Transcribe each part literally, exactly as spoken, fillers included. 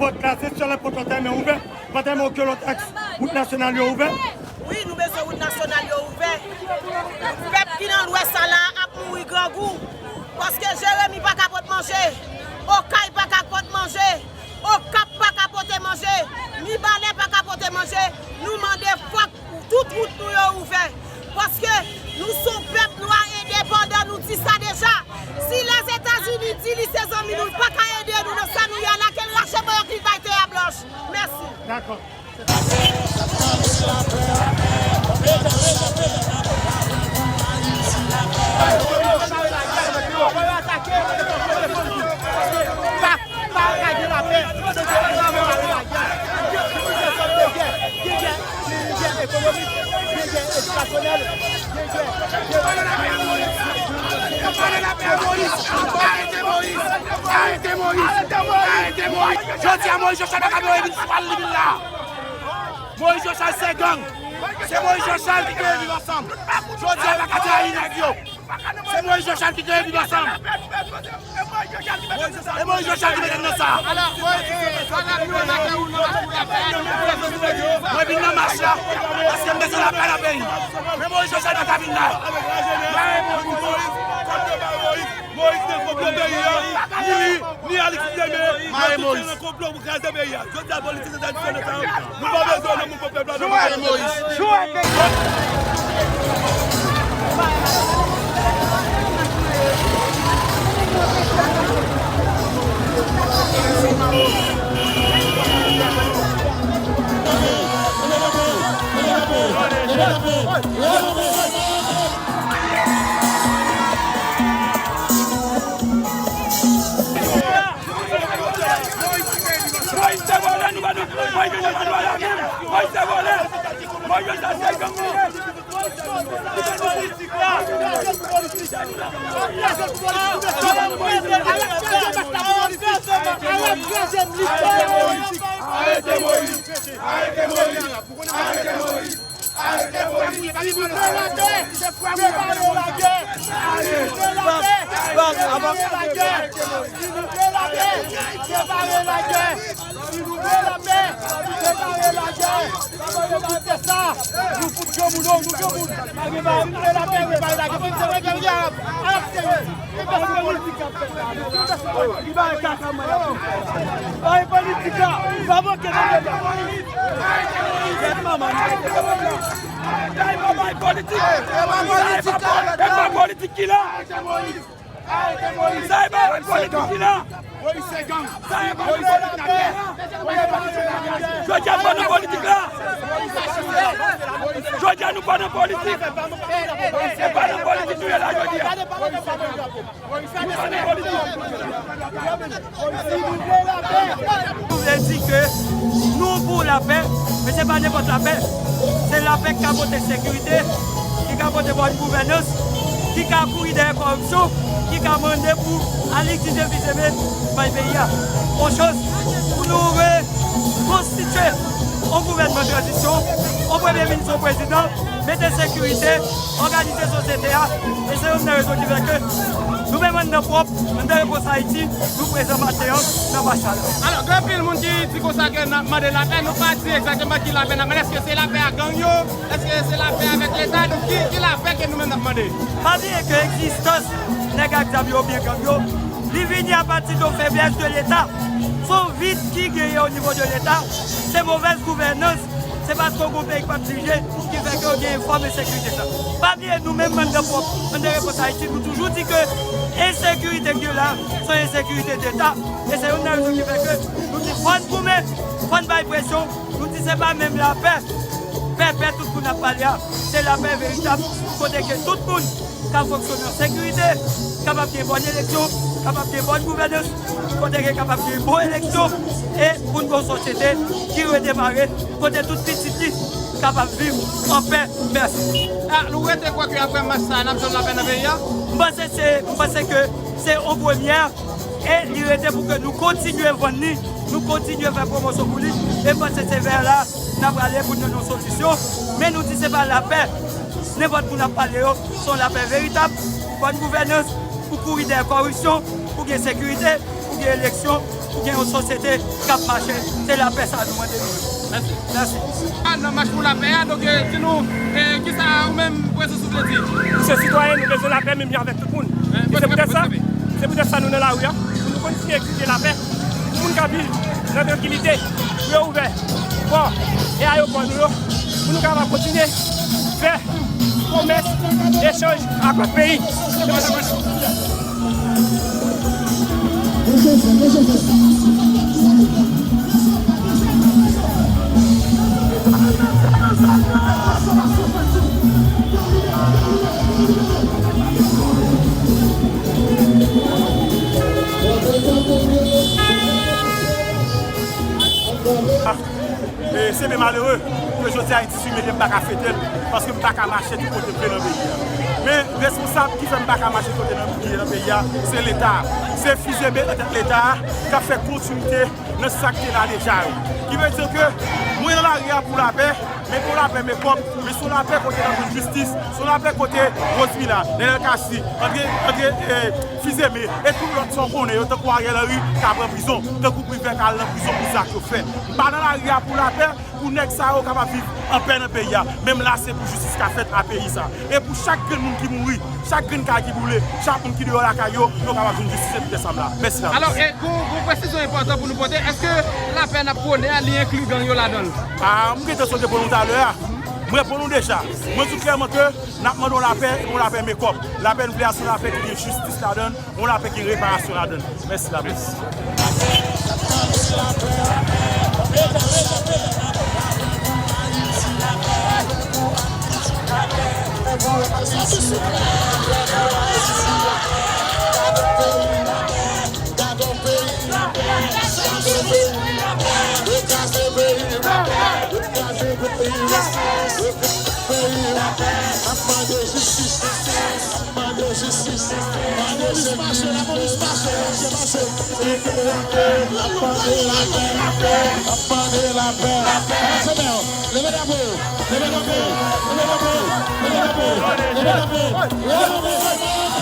Pòt la, se sèl pòt yo tèmen ouvè. Pa tèmen okenn lòt aks wout nasyonal yo ouvè. Wi, nou bezwen wout nasyonal yo ouvè. Pèp ki nan Lwès la ap mouri grangou. Paske Jeremi pa ka pot manje. Okay pa ka pot manje. Okap pa ka pote manje. Mibalè pa ka pote manje. Nou mande fòk tout wout nou yo ouvè. Paske nou se yon pèp nwa endepandan, nou di sa deja. Si Lèzetazini di li se zanmi nou, li pa ka ede nou nan sa nou ye a la, ke l rache ban yo ki l bay tè a blanch. Mèsi. Dakò. Pa ka gen lapè. Gen gè, gen gè ekonomik, gen gè edikasyonèl, gen gè. Arete Moyiz! Arete Moyiz! Arete Moyiz! Arete Moyiz! Jodi a, Moyiz Jean Charles pa ka vin sou pal li vin la. Moyiz Jean Charles se gang. Se Moyiz Jean Charles ki kreye Viv Ansanm. Jodi a, pa ka trayi nèg yo. Se Moyiz Jean Charles ki kreye Viv Ansanm. E Moyiz Jean Charles ki mete n nan sa. Mwen vin nan mach la paske m bezwen lapè nan peyi. Men Moyiz Jean Charles pa ka vin la. Moyiz nan konplo peyi a. Ni li, ni Alix Deme. Mare Moyiz. Nan konplo pou kraze peyi a. Jodi a politisyen tradisyonèl sa yo, nou pa bezwen nan mouvman pèp la nan Ariel Moïse. Moïse se vòlè, nou pa nou. Moïse se vòlè. Moïse se vòlè. Moïse se gang. Arete Moïse. Arete Moïse. Arete Moïse. Arete Moïse. Separe lagè! Separe lagè! Separe lagè! Separe lagè! Si nou vle lapè, separe lagè! Nou fout granmoun, nou granmoun! Pa gen pa, nou vle lapè, separe lagè! Fòk separe lagè! Arab, serye! Li pa se politik k ap fèt la. Li pa kaka, man. Pa gen politik la. Li pa manke nan deba. Gèt manman. Sa e pa bay politik. Sa e pa politik ki la. Sa e pa bay politik ki la. Sa e pa bay politik ki la. Jodi a pa nan politik la. Jodi a nou pa nan politik. Se pa nan politik nou ye la jodi a. Nou vle di ke nou pou lapè, men se pa nenpòt lapè. Se lapè ki ka pote sekirite, ki ka pote bòn gouvènans, ki ka kouri dèyè kòripsyon, ki ka mande pou Alix Didie Fils-Aimé bay peyi a. On chans pou nou rekonstitye on gouvènman tranzisyon, on premye minis, on prezidan, mete sekirite, òganize sosyete a, e se youn nan rezon ki fè ke nou menm anndan pwòp, anndan Repons Ayiti, nou prezan maten an nan mach la. Alò, gen anpil moun ki di konsa ke n ap mande lapè, nou pa di egzakteman ki lapè n ap mande, èske se lapè ak gang yo, èske se lapè avèk Leta, nou, ki, ki lapè ke nou menm n ap mande? Pa bliye ke egzistans nèg ak zam yo oubyen gang yo, li vini apati de feblès de Leta. Se yon vid ki genyen o nivo de Leta, se movèz gouvènans. Se paske w gon peyi k p ap dirije ki fè ke w gen fòm ensekirite sa. Pa bliye, nou menm, anndan pwòp, anndan Repons Ayiti, nou toujou di ke ensekirite k gen la, se yon ensekirite deta. E se youn nan rezon ki fè ke nou di fò n goumen, fò n bay presyon, nou di se pa menm lapè, pèpè tout moun ap pale a. Se lapè veritab, kote ke tout moun ka fonksyone an sekirite, kapab gen bòn eleksyon, kapab gen bòn gouvènans, kote ke kapab gen bon eleksyon, e pou n gen yon sosyete ki redemare, kote tout pitit li kapab viv an pè. Mèsi. Ah, nou rete kwè ke apre mach sa a, n ap jwenn lapè nan peyi a? M panse se, m panse ke se yon premyè, e li rete pou ke nou kontinye vann li, nou kontinye fè pwomosyon pou li, e m panse se vè la n ap prale pou n jwenn yon solisyon. Men nou di se pa lapè nenpòt moun ap pale yo, se yon lapè veritab, bòn gouvènans, pou kouri dèyè kòripsyon, pou gen sekirite, pou gen eleksyon, Gen yon sosyete k ap mache, se lapè sa nou mande nou. Mèsi. Mèsi. A, nan mach pou lapè a, donk, eh, di nou, eh, kisa ou menm, prezans ou vle di? Misye sitwayen, nou bezwen lapè, menm jan avèk tout moun. E se poutèt sa, se poutèt sa nou nan lari a, pou nou kontinye egzije lapè, pou moun ka viv nan trankilite, pou yo ouvè pò e ayewopò nou yo, pou nou kapab kontinye fè komès, echanj ak lòt peyi. E se byen malere ke jodi a dizui me m pa ka fete l, paske m pa ka mache tout kote m vle nan peyi a. Men, responsab ki fè m pa ka mache kote nan, m vle nan peyi a, se Leta. Se fizeme nan tèt Leta a k ap fè kontinite nan sa k te la deja yo. Ki vle di ke mwen nan lari a pou lapè, men pou lapè, men kòb, men se yon lapè kote n ap jwenn jistis, se yon lapè kote Rosemila, Nenel Cassy, André, André, eh, Fils-Aimé, e tout lòt sa w konnen yo, tankou Ariel Henry, ka pran prizon, tankou Privert ka al nan prizon pou zak yo fè. M pa nan lari a pou lapè, pou nèg sa yo kapab viv anpè nan peyi a. Men m la, se pou jistis ka fèt a peyi sa. E pou chak grenn moun ki mouri, chak grenn kay ki boule, chak moun ki deyò lakay yo, yo kapab jwenn jistis, se poutèt sa m la. Mèsi la. Alò, e, gon, gon presizyon enpòtan pou nou pote. Èske lapè n ap pwone a, li enkli gang yo ladan l? A, m gentan sot reponn ou talè a. M reponn ou deja. Mwen di w klèman ke n ap mande w lapè, e pou lapè men kòb. Lapè n vle a, se yon lapè ki gen jistis ladan l, yon lapè ki gen reparasyon ladan l. Mèsi la, mèsi. Lapolis mache, lapolis mache, mache, mache. N ap mande lapè, n ap mande lapè. Leve drapo, leve drapo, leve drapo, leve drapo, leve drapo, leve drapo.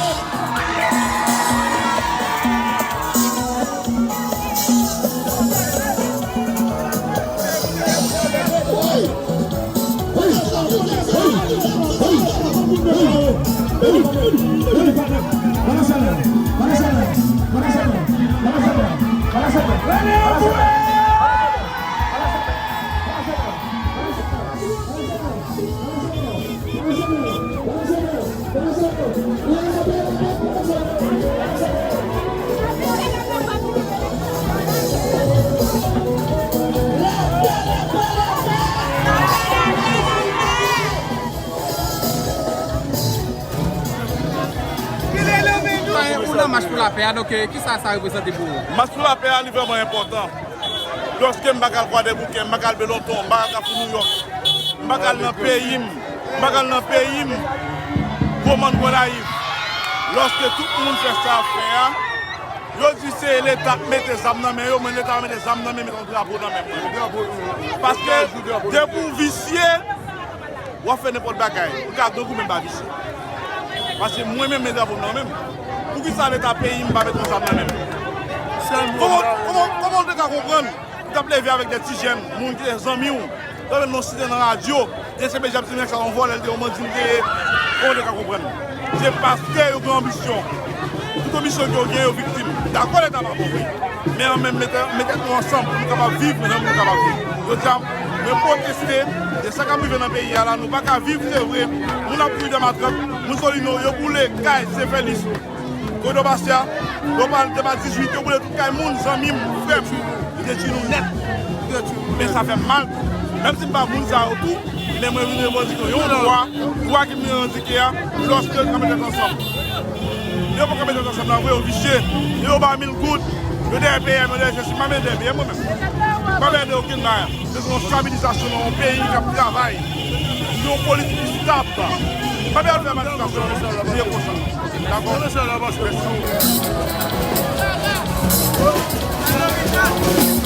Ou nan mach pou lapè a, donk, eh, kisa sa reprezante pou ou? Mach pou lapè a, li vrèman enpòtan. Lòske m pa ka al Kwadèboukè, m pa ka al Bèlonton, m pa ka al Kafou Nouyòk, m pa ka al nan peyi m, m pa ka al nan peyi m, Gwo Mòn, Gonayiv. Lòske tout moun fè sa y ap fè a, yo di se Leta k mete zam nan men yo, mwen Leta pa mete zam nan men m, mete yon drapo nan men mwen. Paske depi w visye, w ap fè nenpòt bagay. Ou ka gang ou menm pa visye. Paske mwen menm, men drapo m nan men m. Poukisa Leta peyi m pa met yon zam nan men m? Kòman, kòman, kòman w te ka konprann ou t ap leve avèk de ti jèn, moun ki te zanmi w, yo menm nan site nan radyo, D C P J ap di nèg sa yon vòlè l te, yon bandi l te ye. Kòman w te ka konprann? Se paske yo gen anbisyon. Tout anbisyon ke yo gen, yo viktim. Dakò, Leta pa bon, wi. Men an menm, mete, mete tèt nou ansanm pou nou kapab viv, men nou kapab viv. Jodi a, mwen pwoteste de sa k ap rive nan peyi a la, nou pa ka viv, se vre. Moun ap mouri de matrak, moun Solino, yo boule kay Sefelis, Koridò Basya, yo pral de pa dizuit, yo boule tout kay moun, zanmi m, frè m. Yo detwi nou nèt. Men sa fè m mal. Menm si m pa moun sa yo tou, men mwen vin revandike yon dwa, dwa ki m revandike a, lòske nou ka mete tèt ansanm. Yo poko mete tèt ansanm la vre, yo visye. Yo ba mil goud, yo dèyè P M, yo dèyè Jesi, m pa mete dèyè P M mwen menm. M pa mete okenn bagay. Se yon stabilizasyon nan yon peyi k ap travay. Yon politik ki stab. Pa bezwen fè manifestasyon, se konsa. Dakò? Mèsi.